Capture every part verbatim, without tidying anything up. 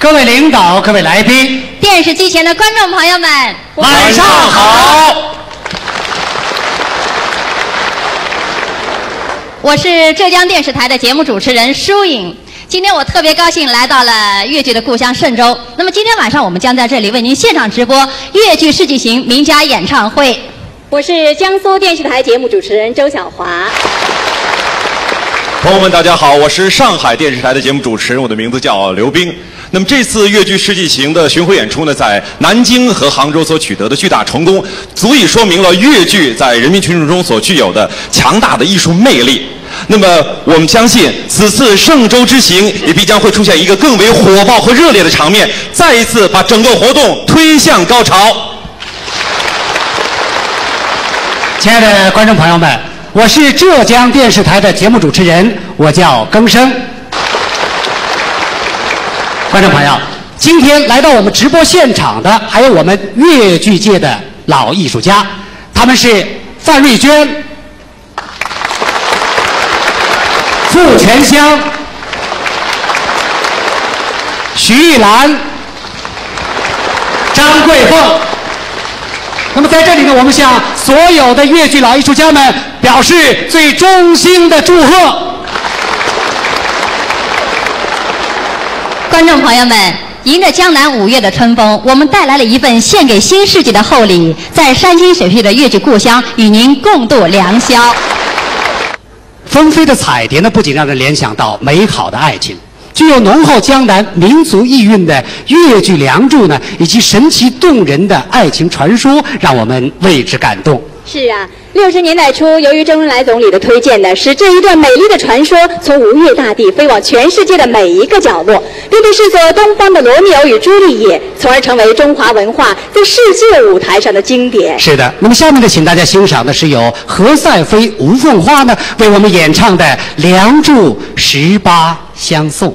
各位领导，各位来宾，电视机前的观众朋友们，晚上好。我是浙江电视台的节目主持人舒颖。今天我特别高兴来到了越剧的故乡嵊州。那么今天晚上我们将在这里为您现场直播越剧世纪行名家演唱会。我是江苏电视台节目主持人周晓华。朋友们，大家好，我是上海电视台的节目主持人，我的名字叫刘冰。那么这次越剧世纪行的巡回演出呢，在南京和杭州所取得的巨大成功，足以说明了越剧在人民群众中所具有的强大的艺术魅力。那么我们相信，此次嵊州之行也必将会出现一个更为火爆和热烈的场面，再一次把整个活动推向高潮。亲爱的观众朋友们，我是浙江电视台的节目主持人，我叫更生。观众朋友，今天来到我们直播现场的还有我们越剧界的老艺术家，他们是范瑞娟、付泉香、徐艺兰、张桂凤。那么在这里呢，我们向所有的越剧老艺术家们表示最衷心的祝贺。观众朋友们，迎着江南五月的春风，我们带来了一份献给新世纪的厚礼，在山清水秀的越剧故乡与您共度良宵。纷飞的彩蝶呢，不仅让人联想到美好的爱情，具有浓厚江南民族意蕴的越剧《梁祝》呢，以及神奇动人的爱情传说，让我们为之感动。是啊，六十年代初，由于周恩来总理的推荐呢，使这一段美丽的传说从吴越大地飞往全世界的每一个角落，并被视作东方的罗密欧与朱丽叶，从而成为中华文化在世界舞台上的经典。是的，那么下面呢，请大家欣赏的是由何赛飞、吴凤花呢为我们演唱的《梁祝十八相送》。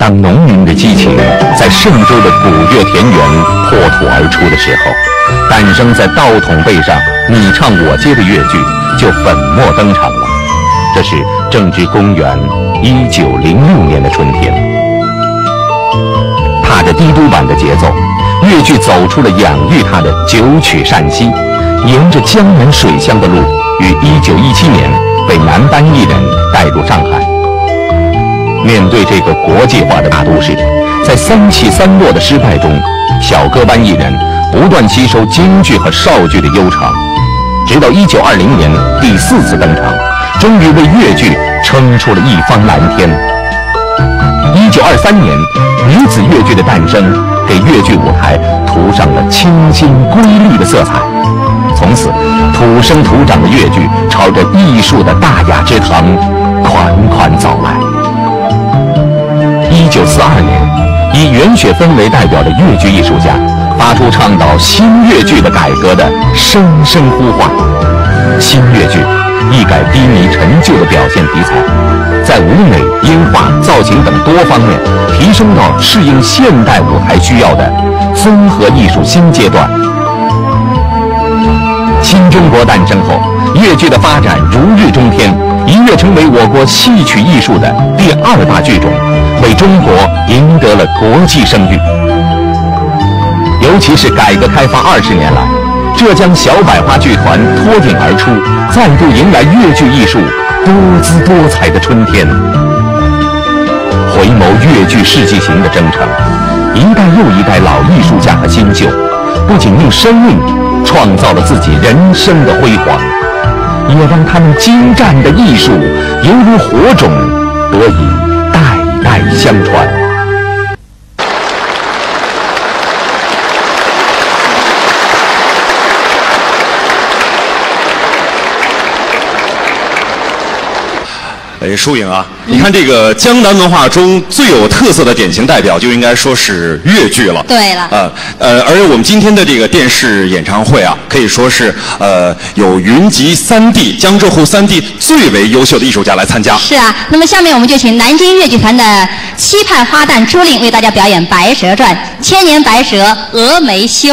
当农民的激情在嵊州的古越田园破土而出的时候，诞生在道统背上你唱我接的越剧就粉墨登场了。这是正值公元一九零六年的春天。踏着低都板的节奏，越剧走出了养育它的九曲善戏，沿着江南水乡的路，于一九一七年被男班艺人带入上海。面对这个国际化的大都市，在三起三落的失败中，小科班艺人不断吸收京剧和绍剧的悠长，直到一九二零年第四次登场，终于为越剧撑出了一方蓝天。一九二三年，女子越剧的诞生给越剧舞台涂上了清新瑰丽的色彩。从此，土生土长的越剧朝着艺术的大雅之堂款款走来。一九四二年，以袁雪芬为代表的越剧艺术家发出倡导新越剧的改革的声声呼唤。新越剧一改低迷陈旧的表现题材，在舞美、音画、造型等多方面提升到适应现代舞台需要的综合艺术新阶段。新中国诞生后，越剧的发展如日中天，一跃成为我国戏曲艺术的第二大剧种，为中国赢得了国际声誉。尤其是改革开放二十年来，浙江小百花剧团脱颖而出，再度迎来越剧艺术多姿多彩的春天。回眸越剧世纪行的征程，一代又一代老艺术家和新秀，不仅用生命创造了自己人生的辉煌，也让他们精湛的艺术犹如火种，得以代代相传。哎，疏影啊，你看这个江南文化中最有特色的典型代表，就应该说是越剧了。对了。呃，呃，而我们今天的这个电视演唱会啊，可以说是，呃，有云集三地，江浙沪三地最为优秀的艺术家来参加。是啊，那么下面我们就请南京越剧团的期盼花旦朱令为大家表演《白蛇传》《千年白蛇峨眉修》。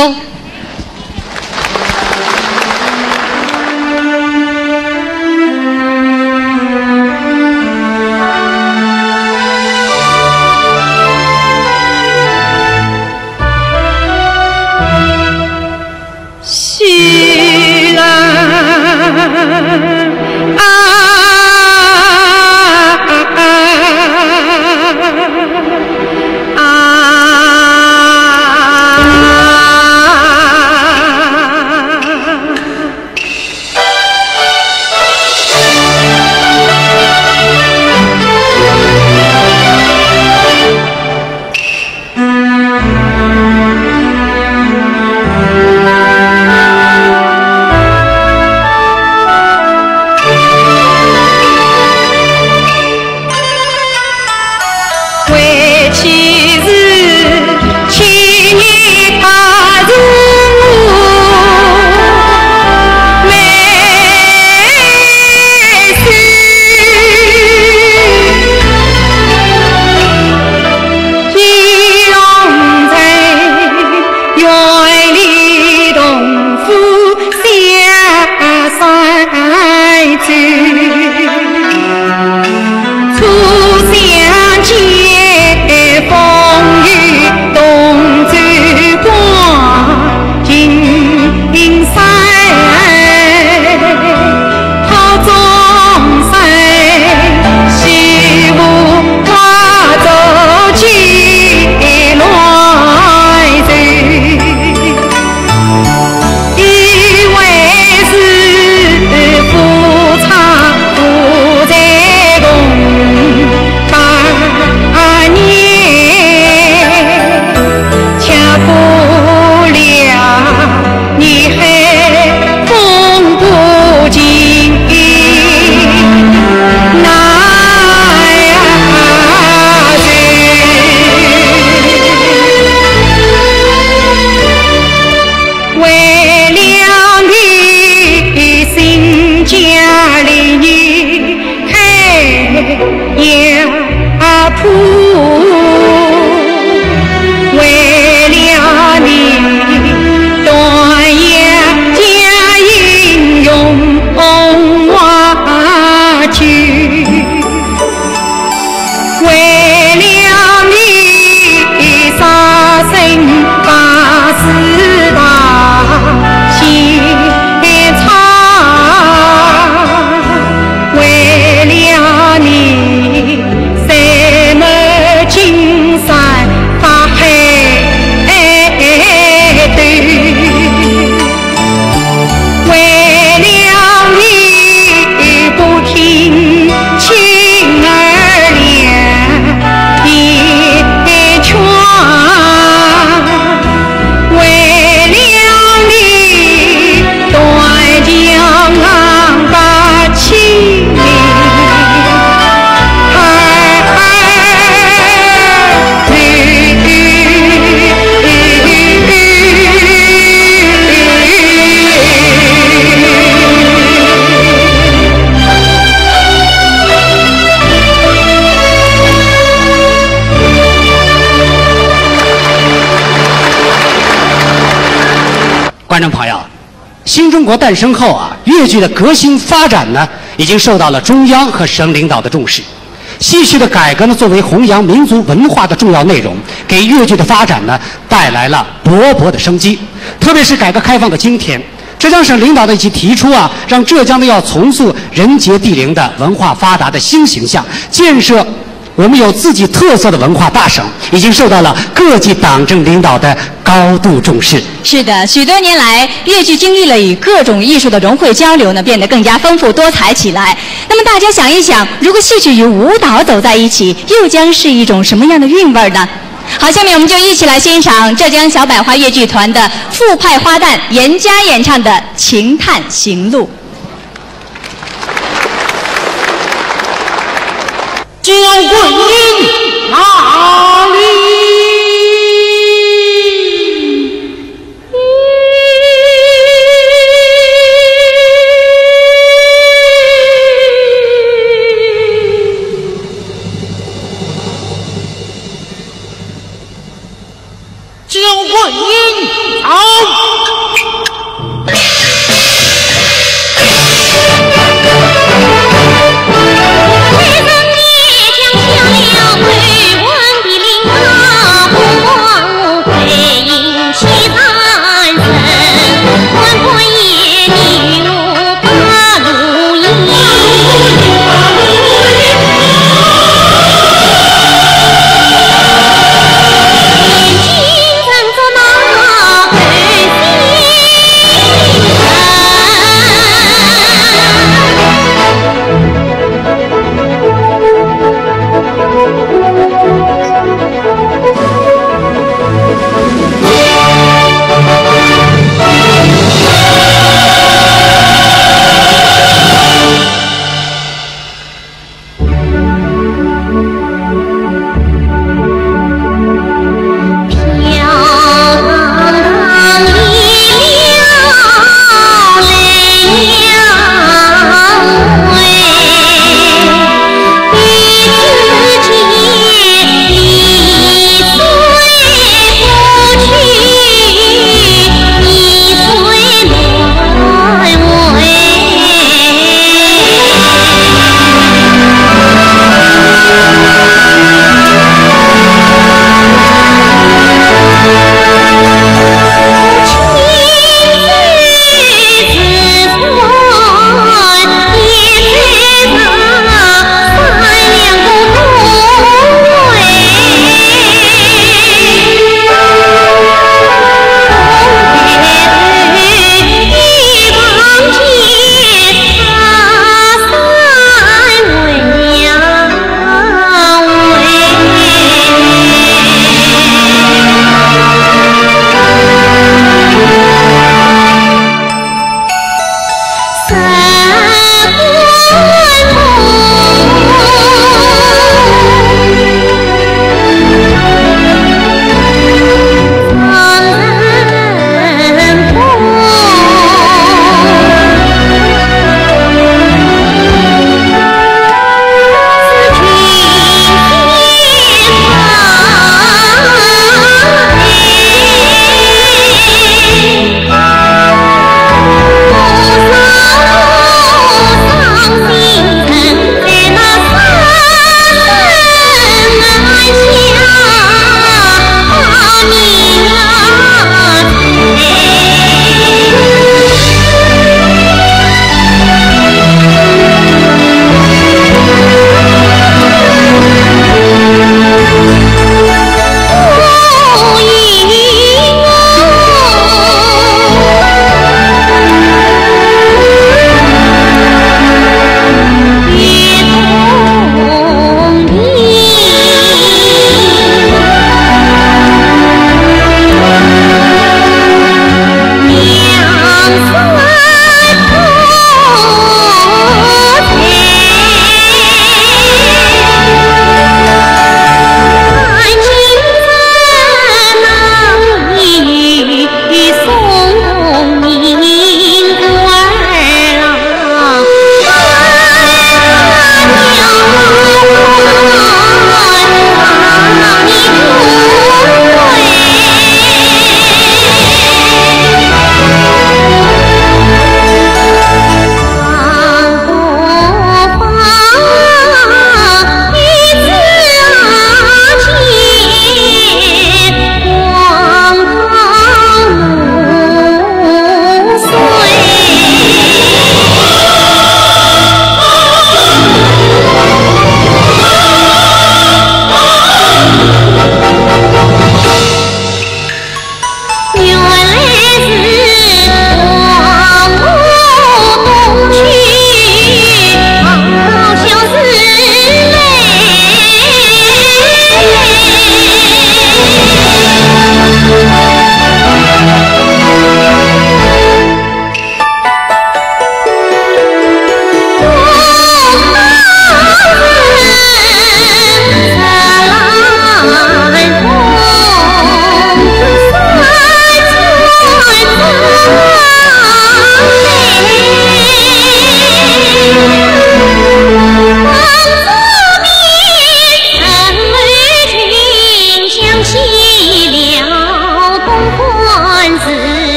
众朋友，新中国诞生后啊，越剧的革新发展呢，已经受到了中央和省领导的重视。戏曲的改革呢，作为弘扬民族文化的重要内容，给越剧的发展呢带来了勃勃的生机。特别是改革开放的今天，浙江省领导呢已经提出啊，让浙江呢要重塑人杰地灵的文化发达的新形象，建设我们有自己特色的文化大省，已经受到了各级党政领导的高度重视。是的，许多年来，越剧经历了与各种艺术的融汇交流呢，变得更加丰富多彩起来。那么大家想一想，如果戏曲与舞蹈走在一起，又将是一种什么样的韵味儿呢？好，下面我们就一起来欣赏浙江小百花越剧团的傅派花旦严佳演唱的《琴叹行路》。叫观音哪里？叫观音到。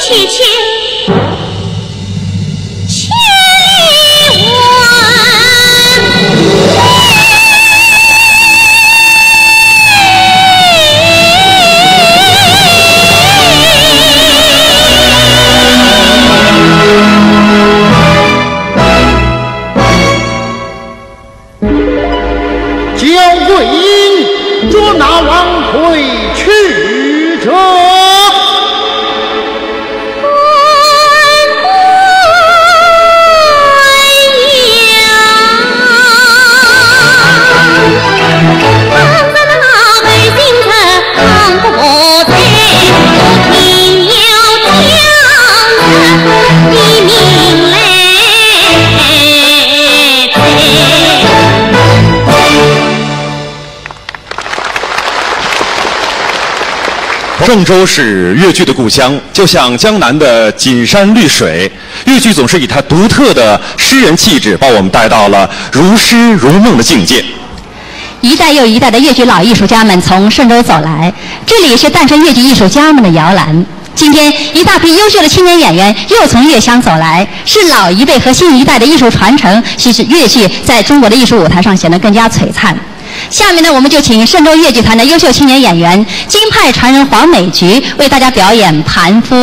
千里问。交桂英捉拿王魁去者。郑州是越剧的故乡，就像江南的锦山绿水，越剧总是以它独特的诗人气质，把我们带到了如诗如梦的境界。一代又一代的越剧老艺术家们从嵊州走来，这里是诞生越剧艺术家们的摇篮。今天，一大批优秀的青年演员又从越乡走来，是老一辈和新一代的艺术传承，使越剧在中国的艺术舞台上显得更加璀璨。 下面呢，我们就请嵊州越剧团的优秀青年演员、京派传人黄美菊为大家表演《盘夫》。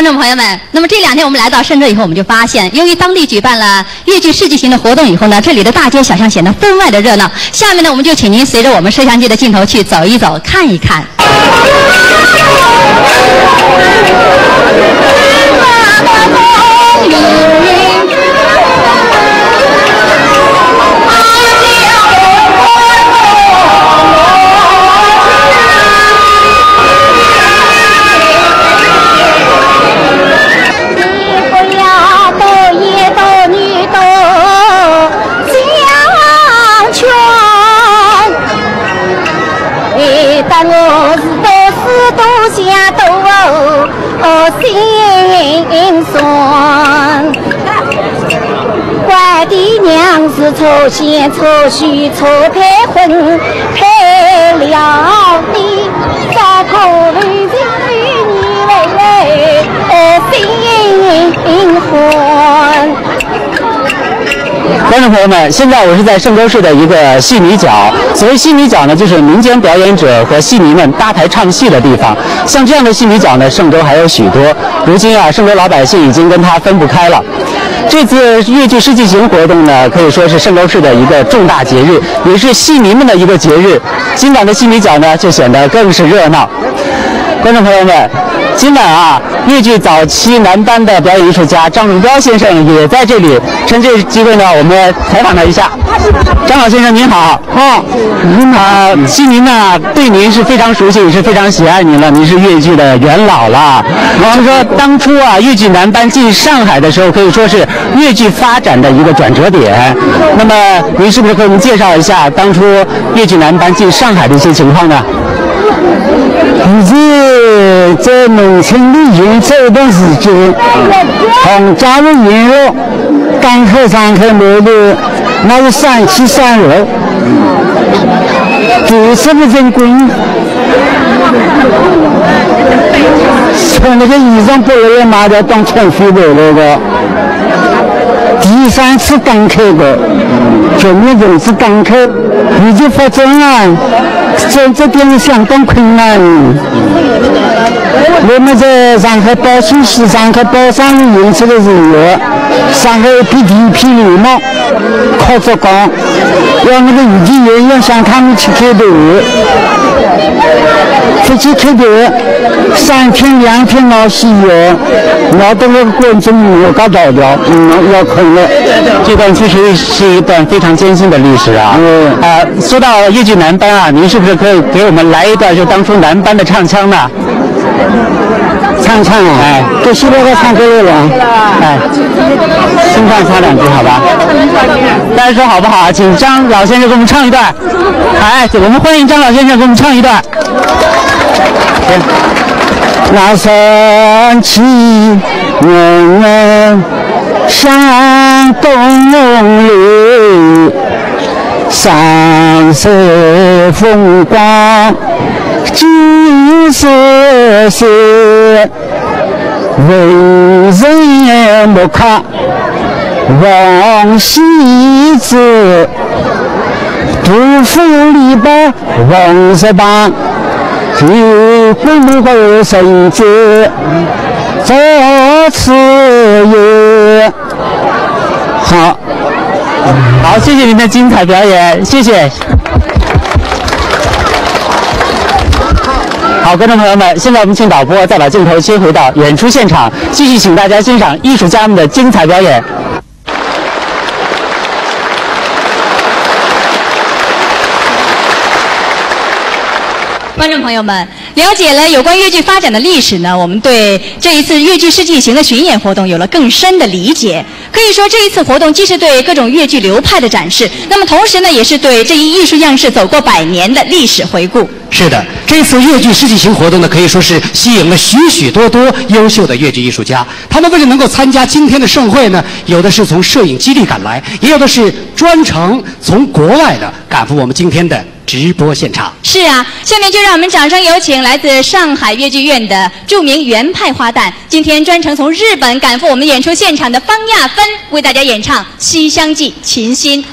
众朋友们，那么这两天我们来到嵊州以后，我们就发现，由于当地举办了越剧市集型的活动以后呢，这里的大街小巷显得分外的热闹。下面呢，我们就请您随着我们摄像机的镜头去走一走，看一看。观众朋友们，现在我是在嵊州市的一个戏迷角。所谓戏迷角呢，就是民间表演者和戏迷们搭台唱戏的地方。像这样的戏迷角呢，嵊州还有许多。如今啊，嵊州老百姓已经跟它分不开了。这次越剧市集型活动呢，可以说是嵊州市的一个重大节日，也是戏迷们的一个节日。今晚的戏迷角呢，就显得更是热闹。观众朋友们，今晚啊，越剧早期男班的表演艺术家张荣标先生也在这里。趁这个机会呢，我们采访他一下。张老先生您好。啊，您好。啊，戏迷呢对您是非常熟悉，也是非常喜爱您了。您是越剧的元老了。就说当初啊，越剧男班进上海的时候，可以说是越剧发展的一个转折点。那么您是不是给我们介绍一下当初越剧男班进上海的一些情况呢？其实在农村里运作一段时间，红家路运了，赶海上海没路，那是三起三落，第一次不成功，穿那个衣裳不落也买得当穿飞回来的。第三次刚开过，全面从事刚开，越剧发展啊，在这点是相当困难。我们在上海宝兴市、上海宝山里演出的时候，上海一批地痞流氓，靠着讲，要那个越剧演员向他们去开头，出去开头，三天两天闹戏院，闹得那个观众我搞倒掉，嗯，要困了。这段确实是一段非常艰辛的历史啊。嗯。啊，说到越剧男班啊，您是不是可以给我们来一段就当初男班的唱腔呢？唱唱啊，哎。这现在要唱歌了啊。哎，清唱唱两句好吧？大家说好不好啊？请张老先生给我们唱一段。哎，我们欢迎张老先生给我们唱一段。行。那山起远远向东流，山色风光尽是诗，文人墨客 王羲之，杜甫李白王石堂，有功而成之，在此也。好。好，谢谢您的精彩表演，谢谢。好，观众朋友们，现在我们请导播再把镜头切回到演出现场，继续请大家欣赏艺术家们的精彩表演。观众朋友们，了解了有关越剧发展的历史呢，我们对这一次越剧世纪行的巡演活动有了更深的理解。可以说，这一次活动既是对各种越剧流派的展示，那么同时呢，也是对这一艺术样式走过百年的历史回顾。是的，这次越剧世纪行活动呢，可以说是吸引了许许多多优秀的越剧艺术家。他们为了能够参加今天的盛会呢，有的是从摄影基地赶来，也有的是专程从国外的赶赴我们今天的直播现场。是啊，下面就让我们掌声有请来自上海越剧院的著名原派花旦，今天专程从日本赶赴我们演出现场的方亚芬，为大家演唱《西厢记·秦心》。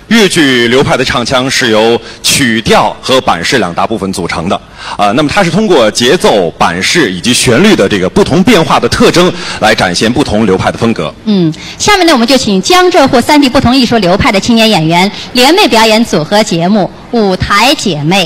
越剧流派的唱腔是由曲调和板式两大部分组成的啊，那么它是通过节奏、板式以及旋律的这个不同变化的特征来展现不同流派的风格。嗯，下面呢，我们就请江浙沪三地不同艺术流派的青年演员联袂表演组合节目《舞台姐妹》。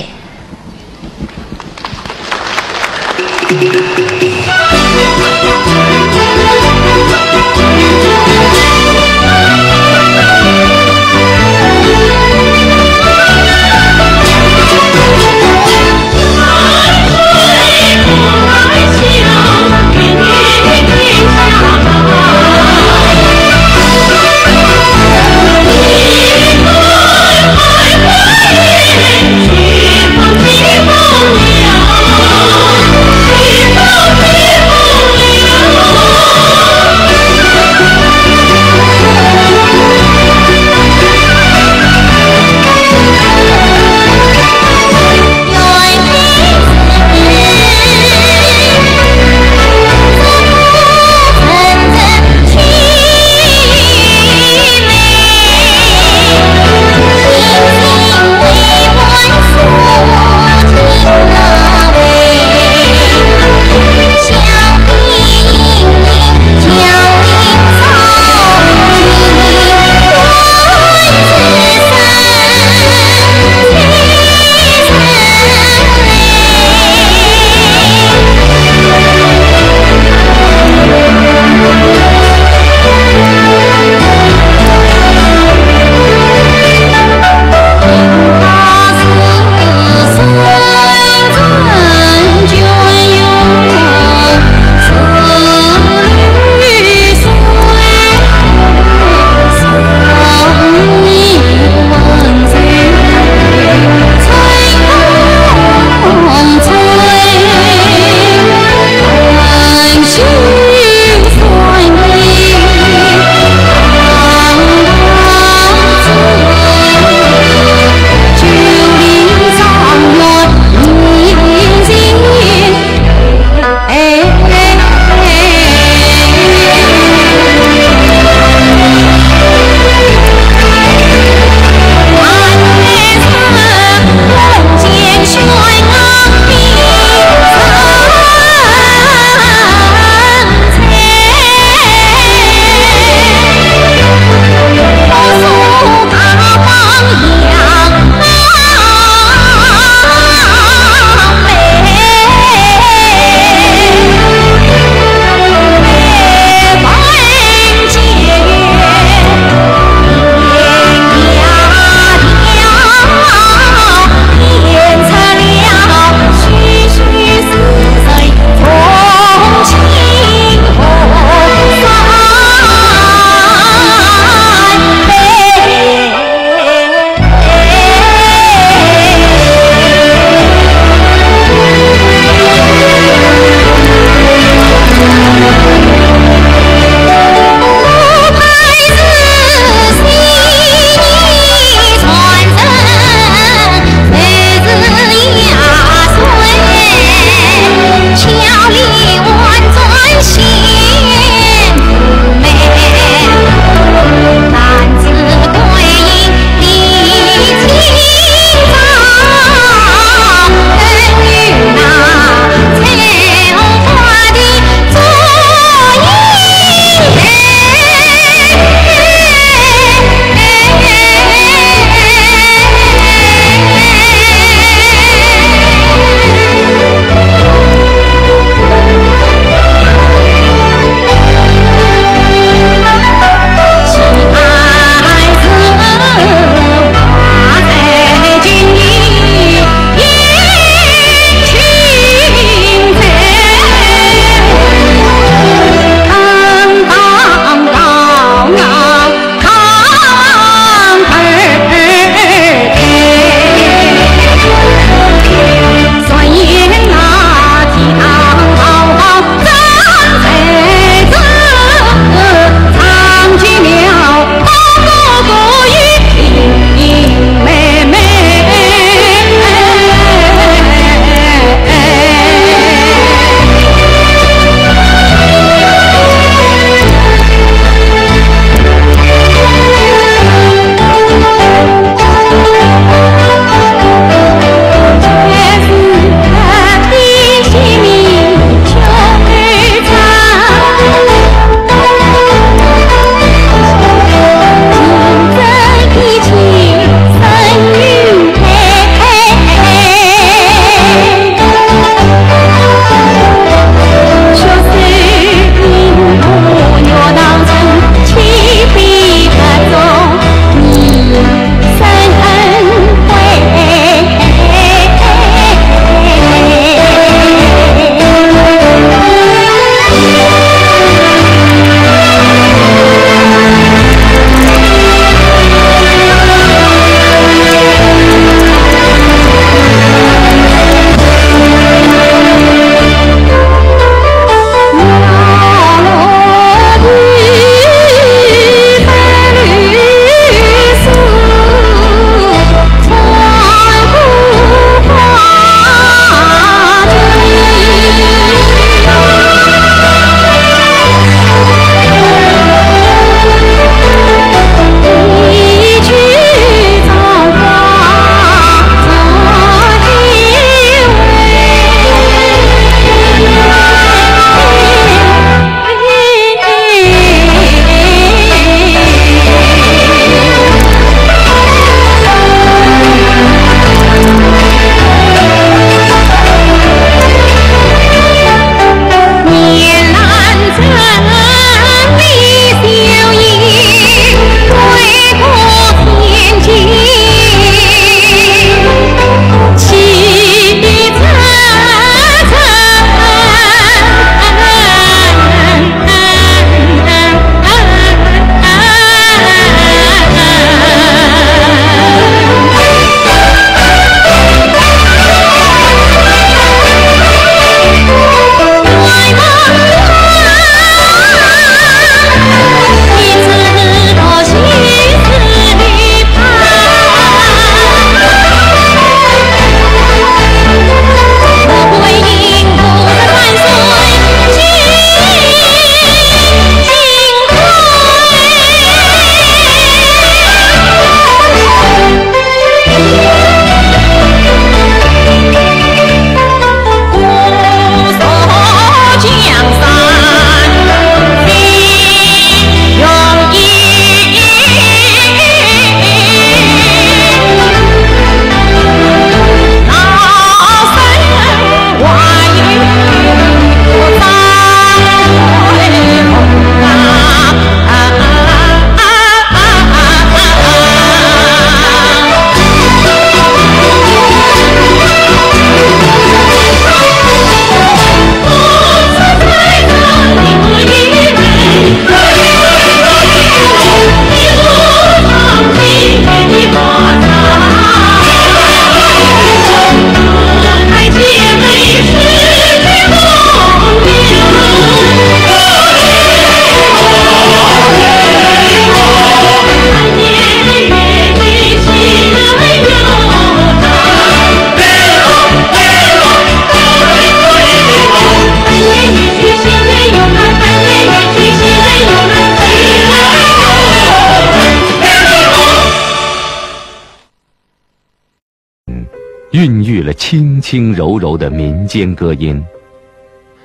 孕育了轻轻柔柔的民间歌音。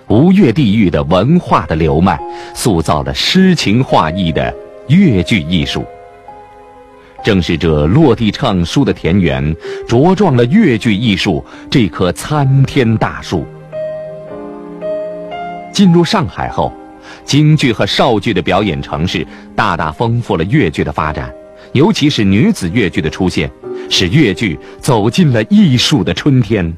吴越地域的文化的流脉，塑造了诗情画意的越剧艺术。正是这落地唱书的田园，茁壮了越剧艺术这棵参天大树。进入上海后，京剧和绍剧的表演程式大大丰富了越剧的发展，尤其是女子越剧的出现，使越剧走进了艺术的春天。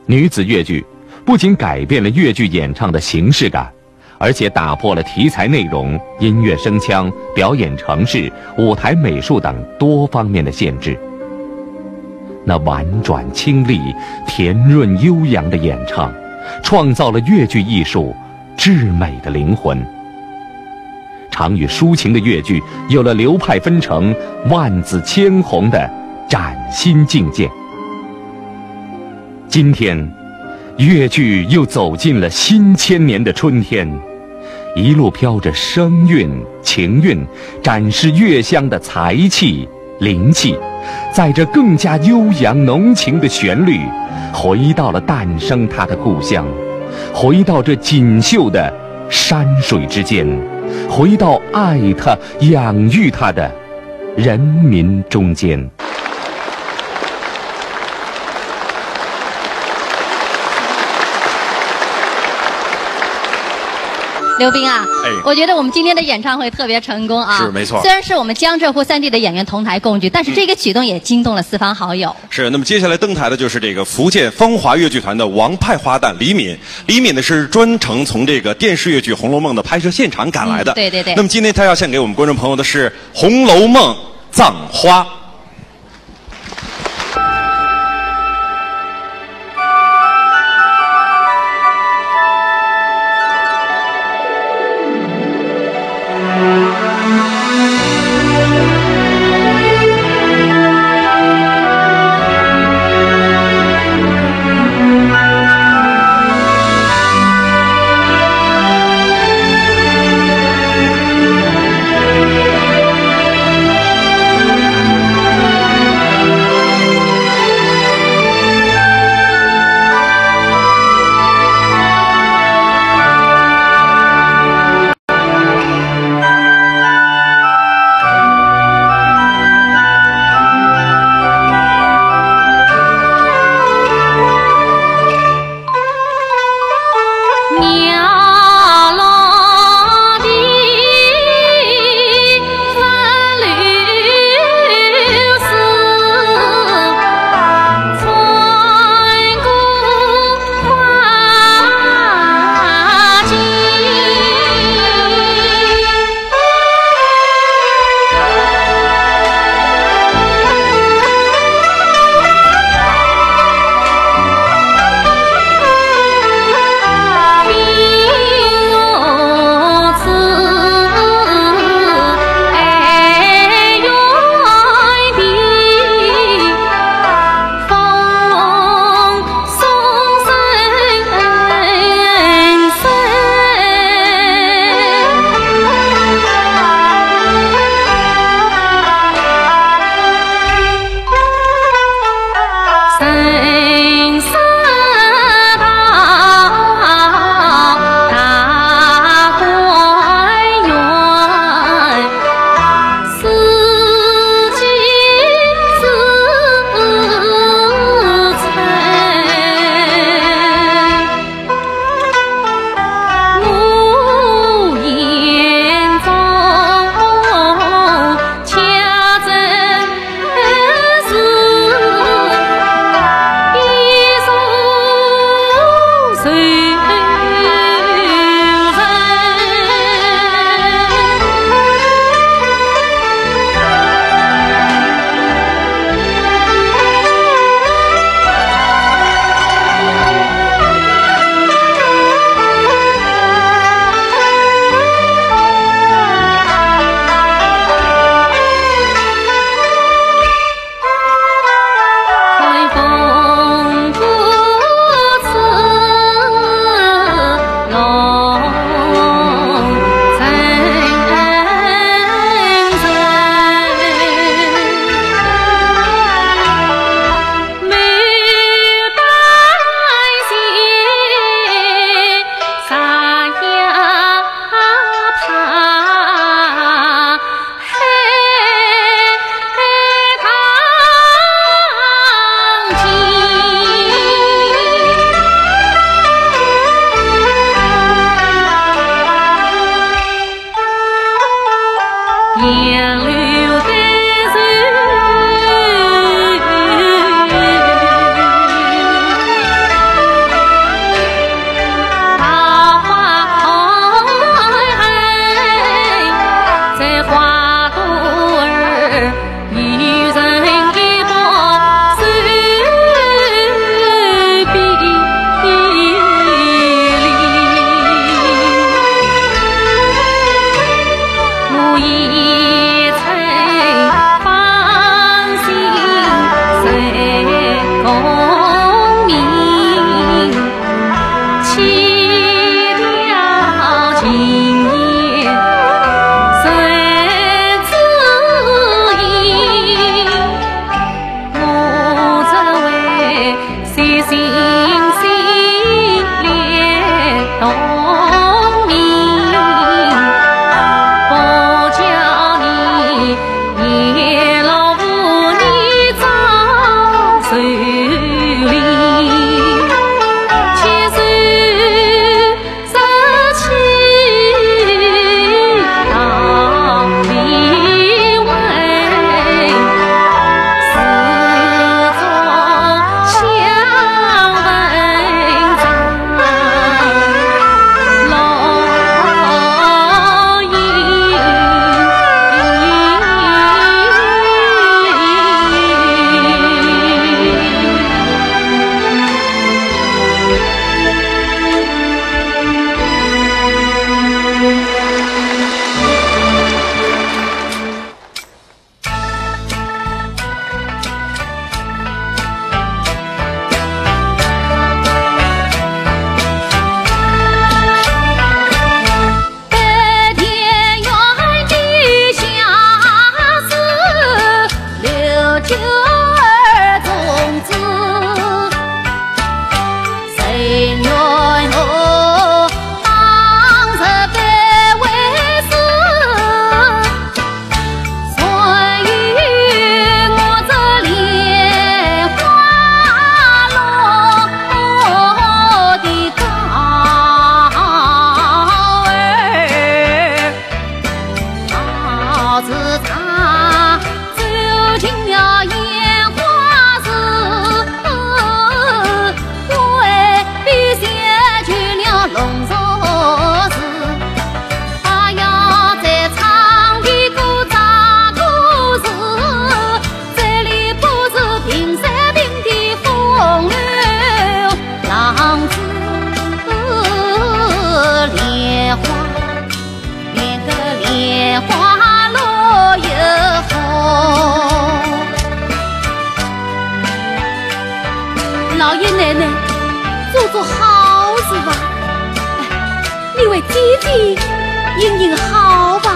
女子越剧不仅改变了越剧演唱的形式感，而且打破了题材内容、音乐声腔、表演程式、舞台美术等多方面的限制。那婉转清丽、甜润悠扬的演唱，创造了越剧艺术至美的灵魂。常与抒情的越剧有了流派纷呈、万紫千红的崭新境界。今天，越剧又走进了新千年的春天，一路飘着声韵、情韵，展示越乡的才气、灵气，载着更加悠扬浓情的旋律，回到了诞生它的故乡，回到这锦绣的山水之间，回到爱它、养育它的人民中间。 刘斌啊，哎，我觉得我们今天的演唱会特别成功啊。是，没错。虽然是我们江浙沪三地的演员同台共聚，但是这个举动也惊动了四方好友。是，那么接下来登台的就是这个福建风华越剧团的王派花旦李敏。李敏呢是专程从这个电视越剧《红楼梦》的拍摄现场赶来的。嗯，对对对。那么今天她要献给我们观众朋友的是《红楼梦葬花》。老爷奶奶，做做好事吧。哎，你为姐姐行行好吧。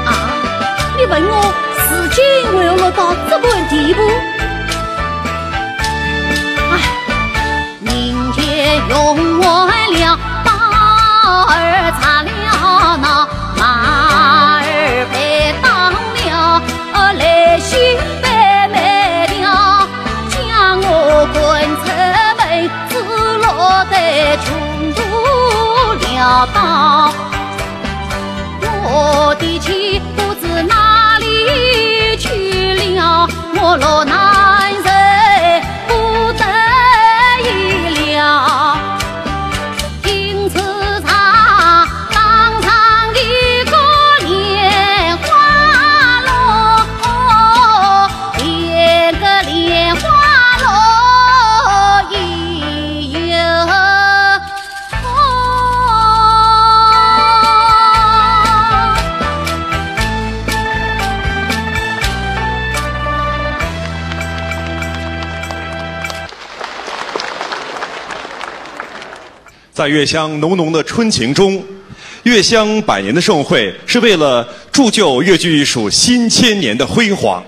啊，你问我如今为何落到这般地步？哎， 在《月香》浓浓的春情中，《月香》百年的盛会是为了铸就越剧艺术新千年的辉煌。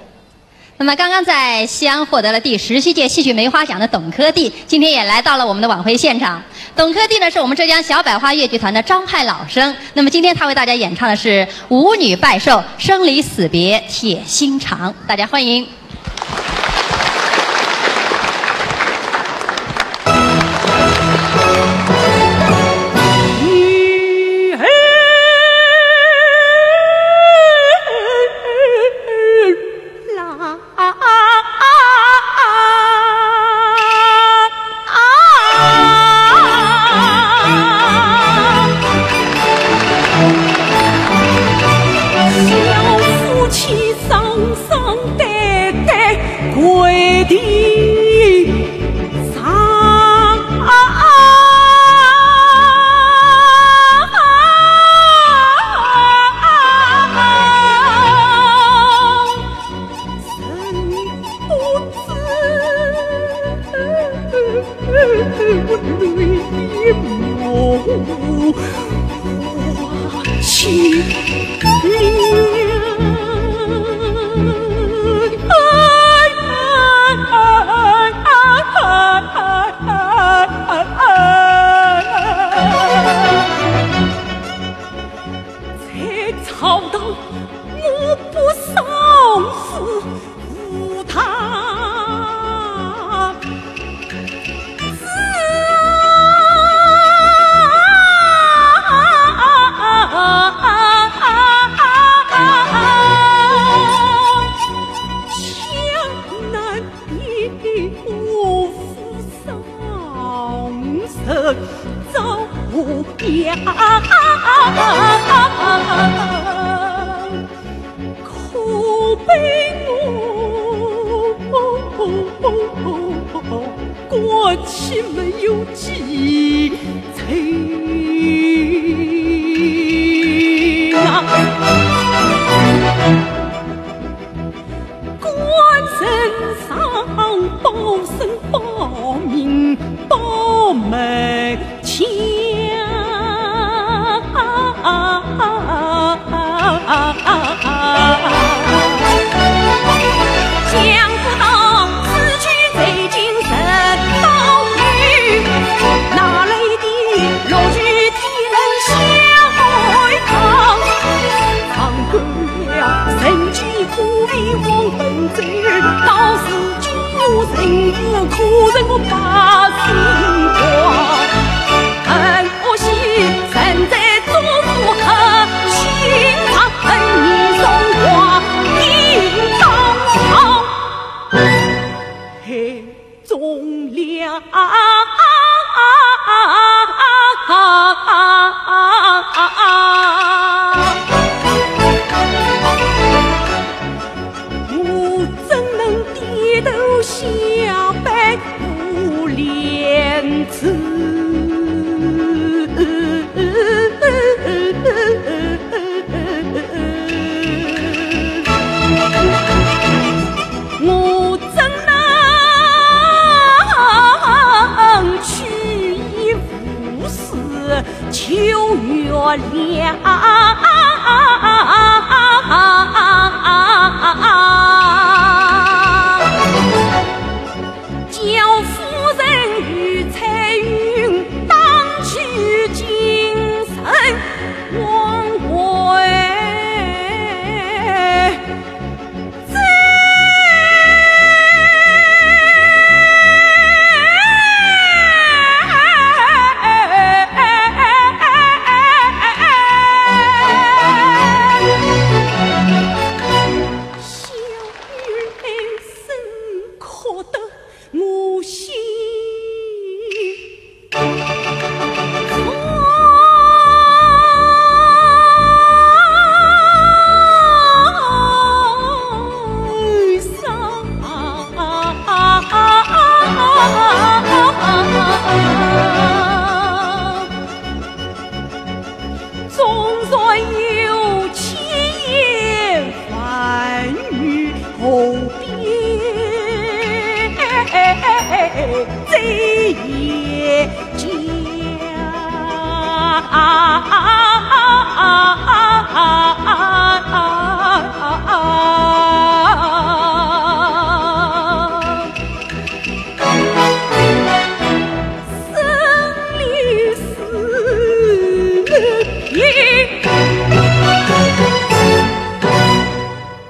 那么，刚刚在西安获得了第十七届戏剧梅花奖的董科第，今天也来到了我们的晚会现场。董科第呢，是我们浙江小百花越剧团的张派老生。那么，今天他为大家演唱的是《舞女拜寿》，《生离死别铁心肠》，大家欢迎。在朝堂我不赏赐无他之啊，江南的我夫 上日遭殃，可悲我过去没有继承啊。 官人上报声报名报门前，想不到此去最近人都去，哪来的落雨天人相会堂。 上过了人间苦味黄昏酒，到如今我仍有可人我把心挂。恨我心人在中府恨心肠，恨你送我应当好。嘿。 中了。我怎能低头下拜不连枝？ 我怎能去一无事求月亮？叫夫人与彩云当取精神往回。 小女儿声哭得我心 纵然有千言万语，何必在言间？生离死别，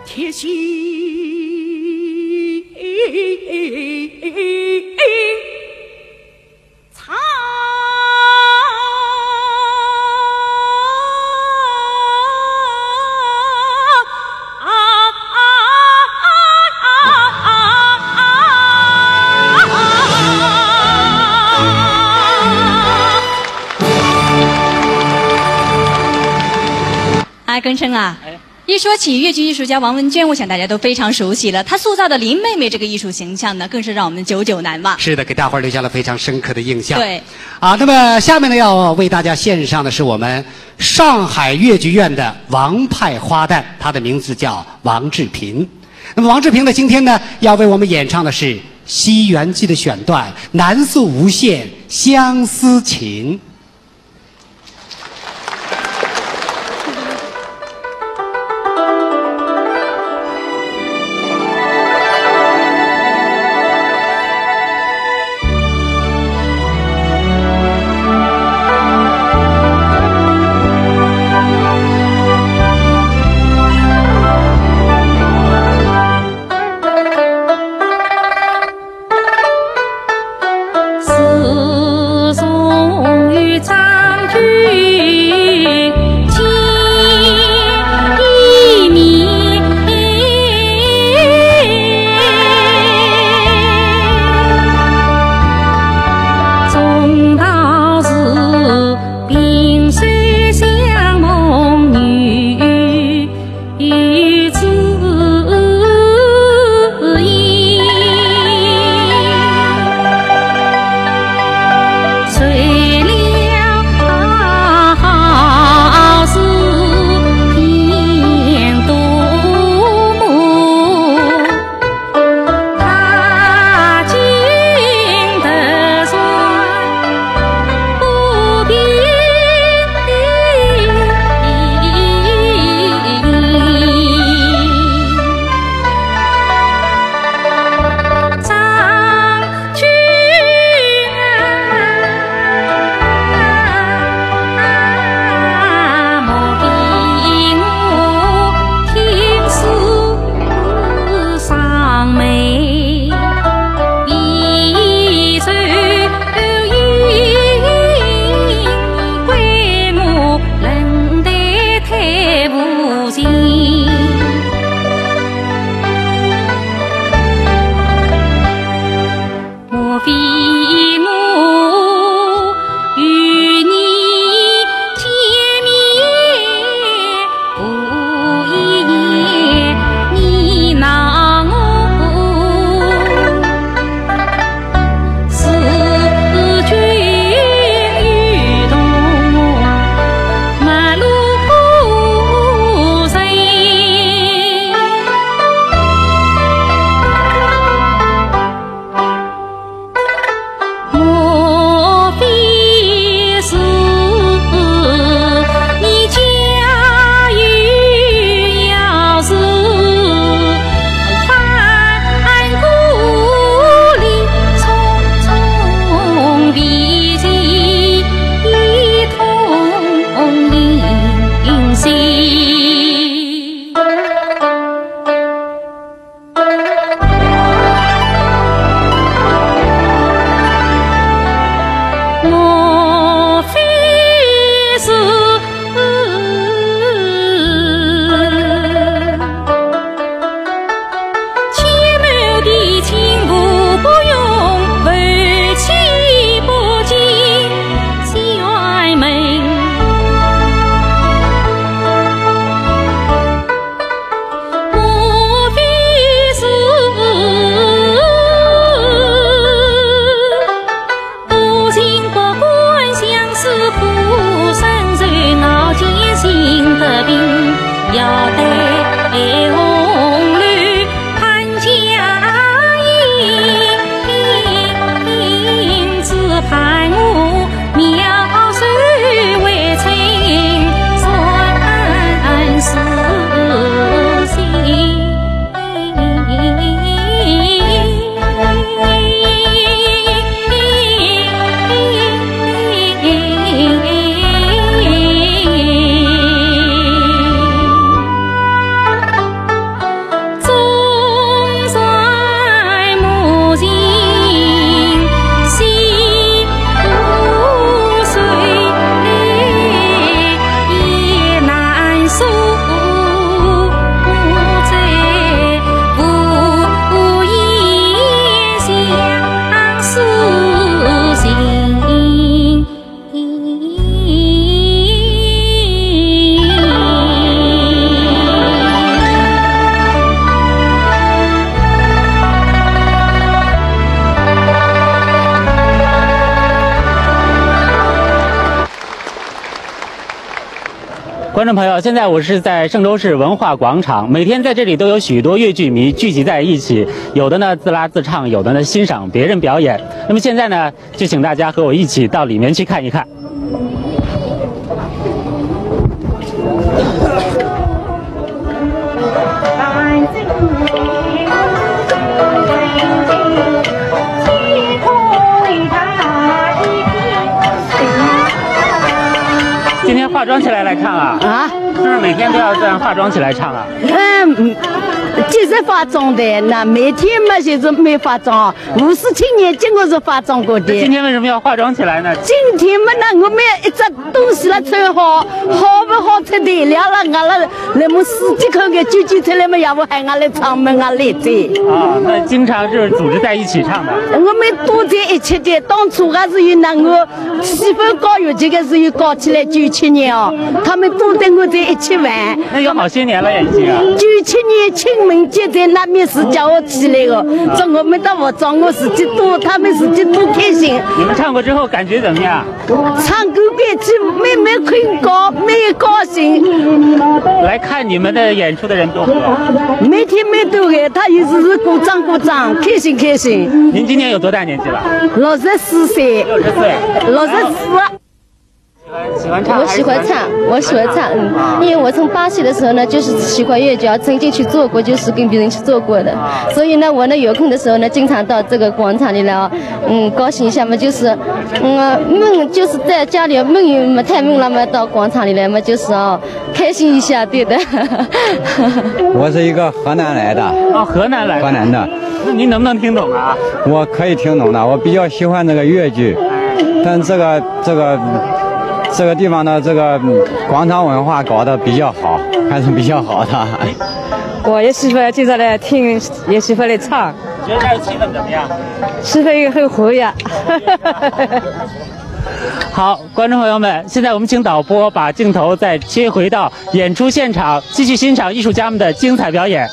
铁心肠。 哎，根琛啊，哎。一说起越剧艺术家王文娟，我想大家都非常熟悉了。她塑造的林妹妹这个艺术形象呢，更是让我们久久难忘。是的，给大伙儿留下了非常深刻的印象。对。啊，那么下面呢，要为大家献上的是我们上海越剧院的王牌花旦，她的名字叫王志平。那么王志平呢，今天呢，要为我们演唱的是《西园记》的选段《南宋无限相思情》。观众朋友，现在我是在嵊州市文化广场，每天在这里都有许多越剧迷聚集在一起，有的呢自拉自唱，有的呢欣赏别人表演。那么现在呢，就请大家和我一起到里面去看一看。 今天化妆起来来唱啊？啊？是不是每天都要这样化妆起来唱啊？嗯，就是化妆的，那每天嘛就是没化妆，五十七年经过是化妆过的。今天为什么要化妆起来呢？今天嘛，那我们一只东西了穿好，好不好穿的了了，俺了，那么十几口个舅舅出来嘛，也不喊俺来唱嘛，俺来着。啊，那经常就是组织在一起唱的。我们都在一起的，当初还是有那个 喜欢搞越剧的是有搞起来九七年哦，他们都跟我在一起玩。那有好些年了呀，已经啊。九七年清明节在那面是叫我起来的，说我们到服装我自己都，他们自己都开心。你们唱过之后感觉怎么样？唱歌越剧，每每困觉，每高兴。来看你们的演出的人多不多？每天蛮多的，他一直是鼓掌鼓掌，开心开心。您今年有多大年纪了？六十四岁。六十岁。六十四。喜欢唱还是喜欢？我喜欢唱，我喜欢唱，嗯，因为我从八岁的时候呢，就是喜欢越剧，曾经去做过，就是跟别人去做过的，所以呢，我呢有空的时候呢，经常到这个广场里来啊，嗯，高兴一下嘛，就是，嗯，闷，就是在家里闷也没太闷了嘛，到广场里来嘛，就是哦，开心一下，对的。我是一个河南来的。哦，河南来的。河南的。那您能不能听懂啊？我可以听懂的，我比较喜欢这个越剧，但这个，这个，这个地方的这个，嗯，广场文化搞得比较好，还是比较好的。我也喜欢经常来听，也喜欢来唱。觉得这儿气氛怎么样？气氛很活跃。好，观众朋友们，现在我们请导播把镜头再切回到演出现场，继续欣赏艺术家们的精彩表演。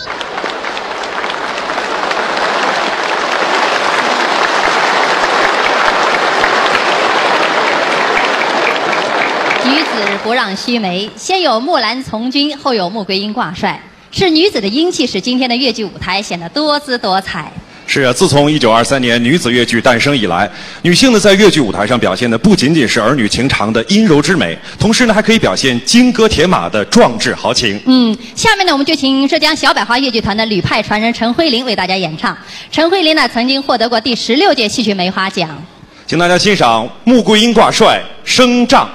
举止不让须眉，先有木兰从军，后有穆桂英挂帅。 是女子的英气，使今天的越剧舞台显得多姿多彩。是啊，自从一九二三年女子越剧诞生以来，女性呢在越剧舞台上表现的不仅仅是儿女情长的阴柔之美，同时呢还可以表现金戈铁马的壮志豪情。嗯，下面呢我们就请浙江小百花越剧团的吕派传人陈辉林为大家演唱。陈辉林呢曾经获得过第十六届戏曲梅花奖。请大家欣赏《穆桂英挂帅》《升帐》。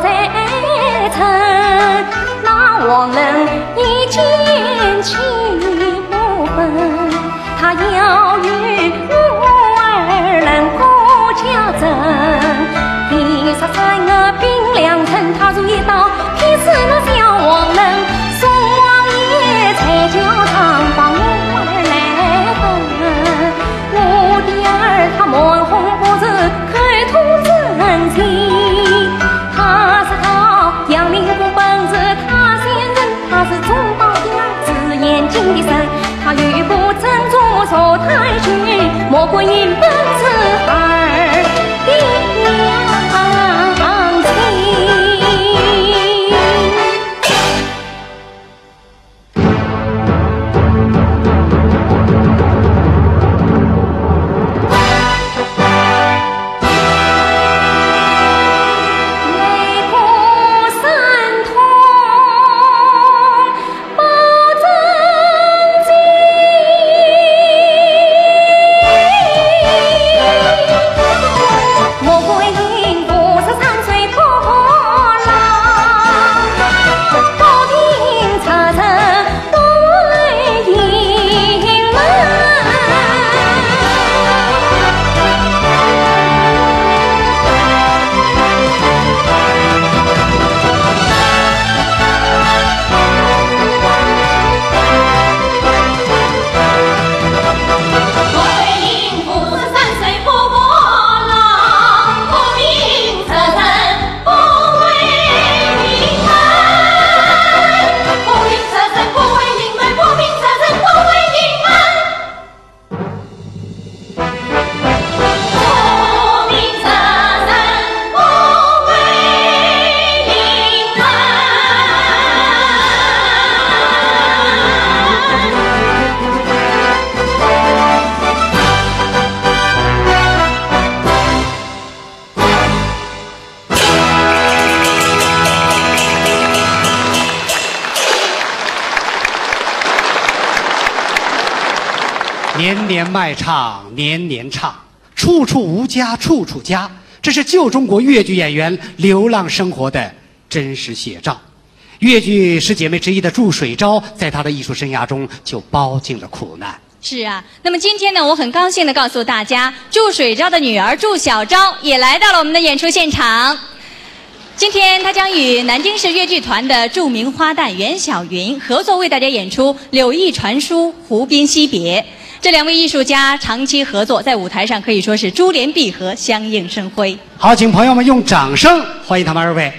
在城，那王伦一见气不分，他要与我儿能过家珍。第十三个兵良辰，他如一刀劈死了小王伦，宋王爷才叫上把我儿来分。 我的儿他蛮横不是口吐真情，他是他杨林公本是他先人，他是忠报的儿子，眼睛的神，他又不曾做错太君，莫怪因本是儿的娘亲。年年卖唱，年年唱，处处无家，处处家，这是旧中国越剧演员流浪生活的真实写照。越剧十姐妹之一的祝水昭，在她的艺术生涯中就饱经了苦难。是啊，那么今天呢，我很高兴地告诉大家，祝水昭的女儿祝小昭也来到了我们的演出现场。今天，她将与南京市越剧团的著名花旦袁晓云合作，为大家演出《柳毅传书·湖边惜别》。这两位艺术家长期合作，在舞台上可以说是珠联璧合，相映生辉。好，请朋友们用掌声欢迎他们二位。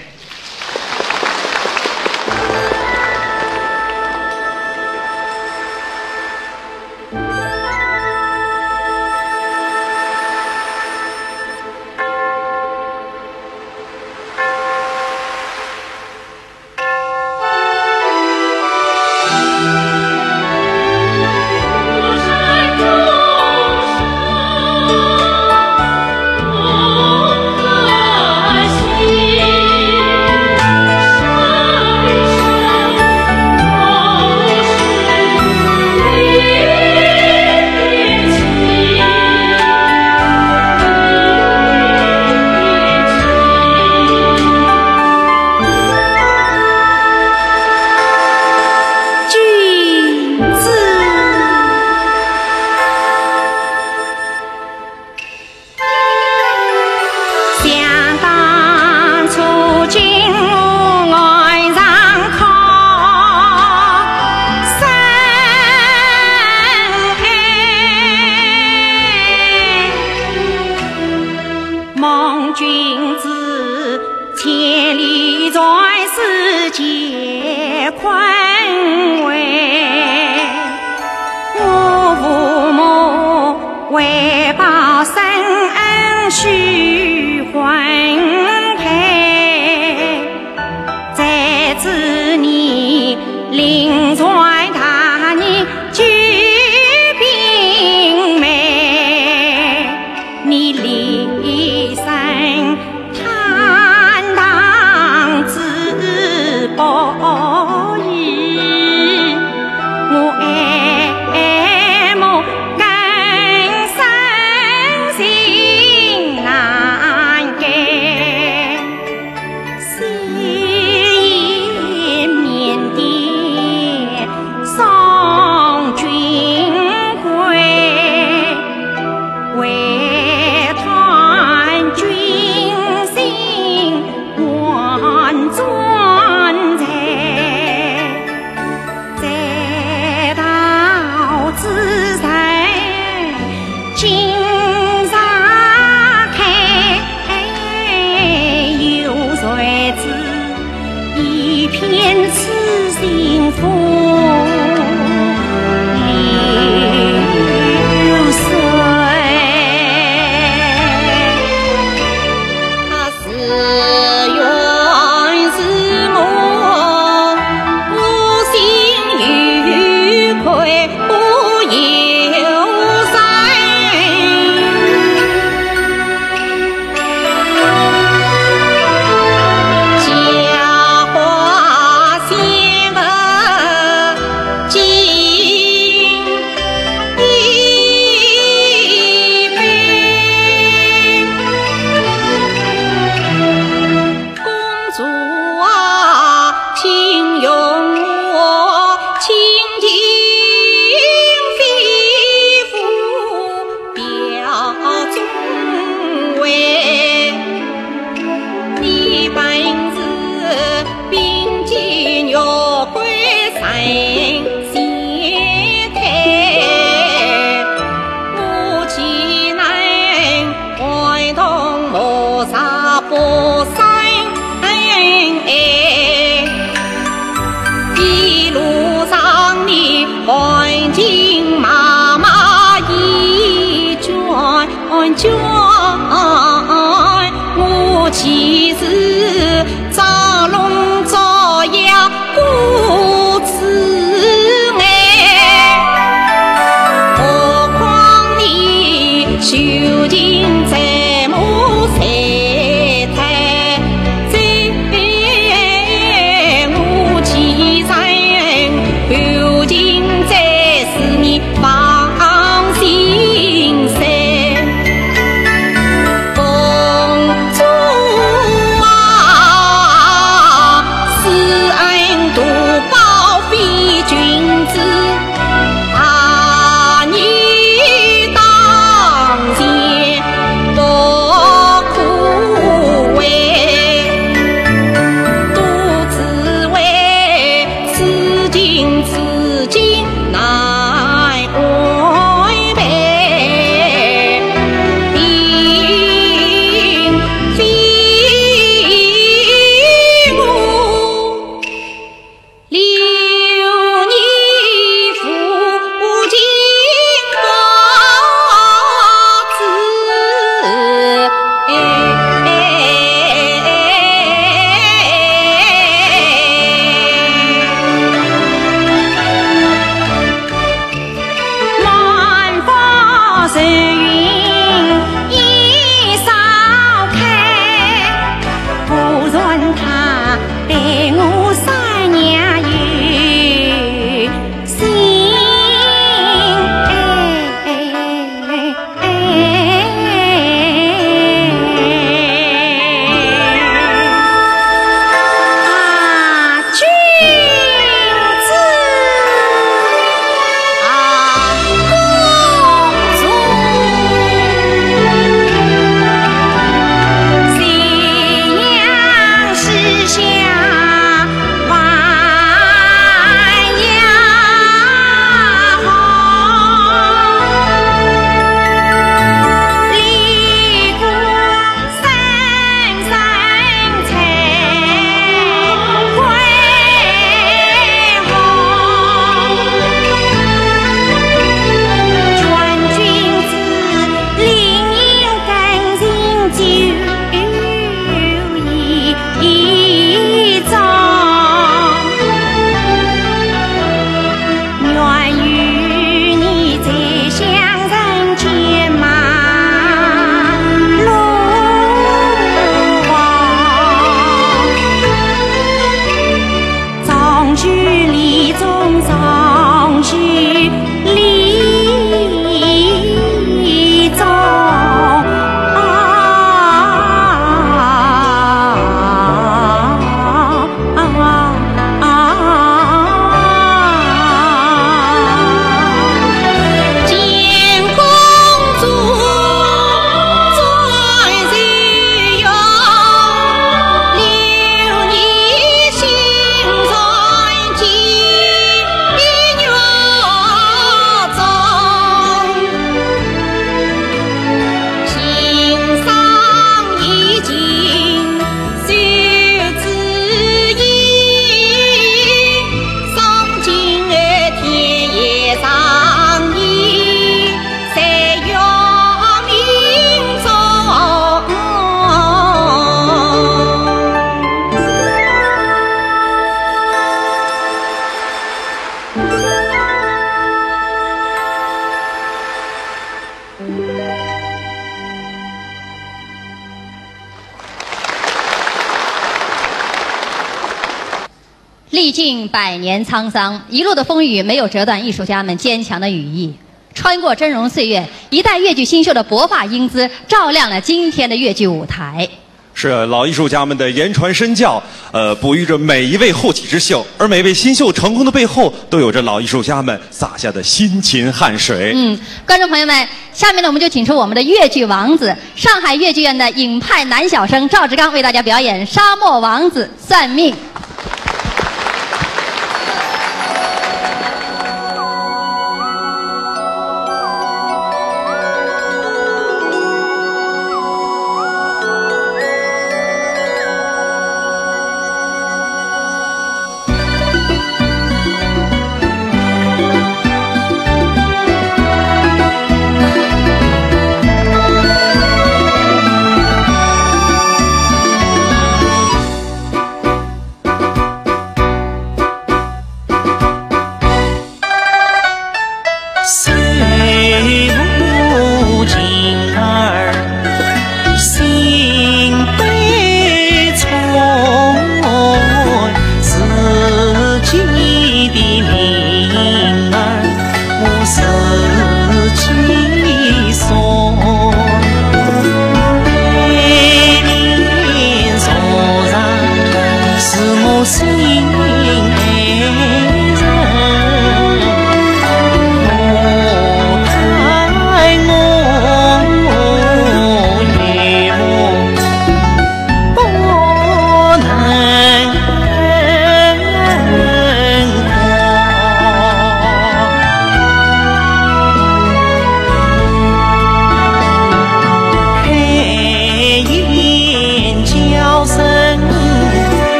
百年沧桑，一路的风雨没有折断艺术家们坚强的羽翼。穿过峥嵘岁月，一代越剧新秀的勃发英姿照亮了今天的越剧舞台。是啊，老艺术家们的言传身教，呃，哺育着每一位后起之秀，而每位新秀成功的背后，都有着老艺术家们洒下的辛勤汗水。嗯，观众朋友们，下面呢，我们就请出我们的越剧王子，上海越剧院的尹派男小生赵志刚为大家表演《沙漠王子》。 算命。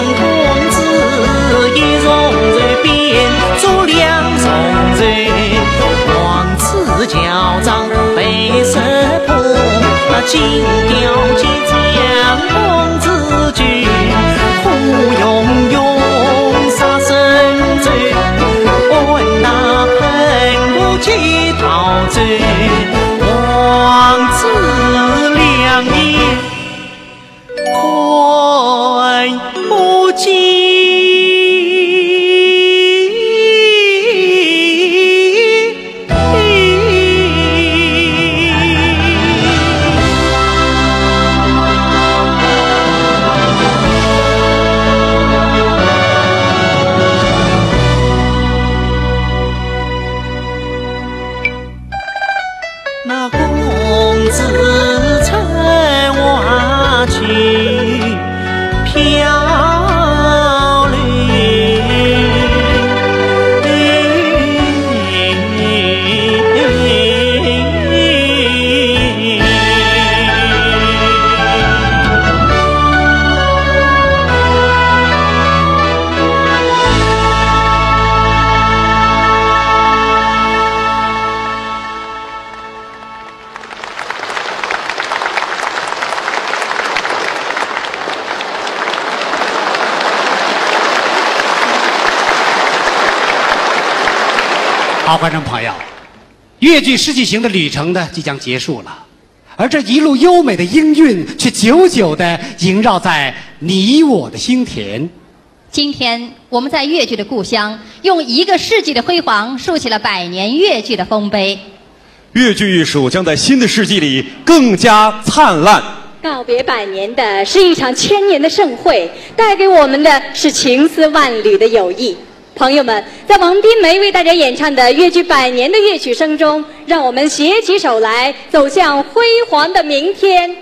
公子一重楼，变做两重楼，王子轿上被人捧，那金雕即将公子救，呼隆隆杀神州，安那喷火鬼逃走，王子两眼 看不见。那公子出外去漂流。 好，观众朋友，越剧世纪行的旅程呢，即将结束了，而这一路优美的音韵，却久久地萦绕在你我的心田。 今天我们在越剧的故乡，用一个世纪的辉煌，树起了百年越剧的丰碑。越剧艺术将在新的世纪里更加灿烂。告别百年的是一场千年的盛会，带给我们的是情丝万缕的友谊。朋友们，在王斌梅为大家演唱的越剧《百年》的乐曲声中，让我们携起手来，走向辉煌的明天。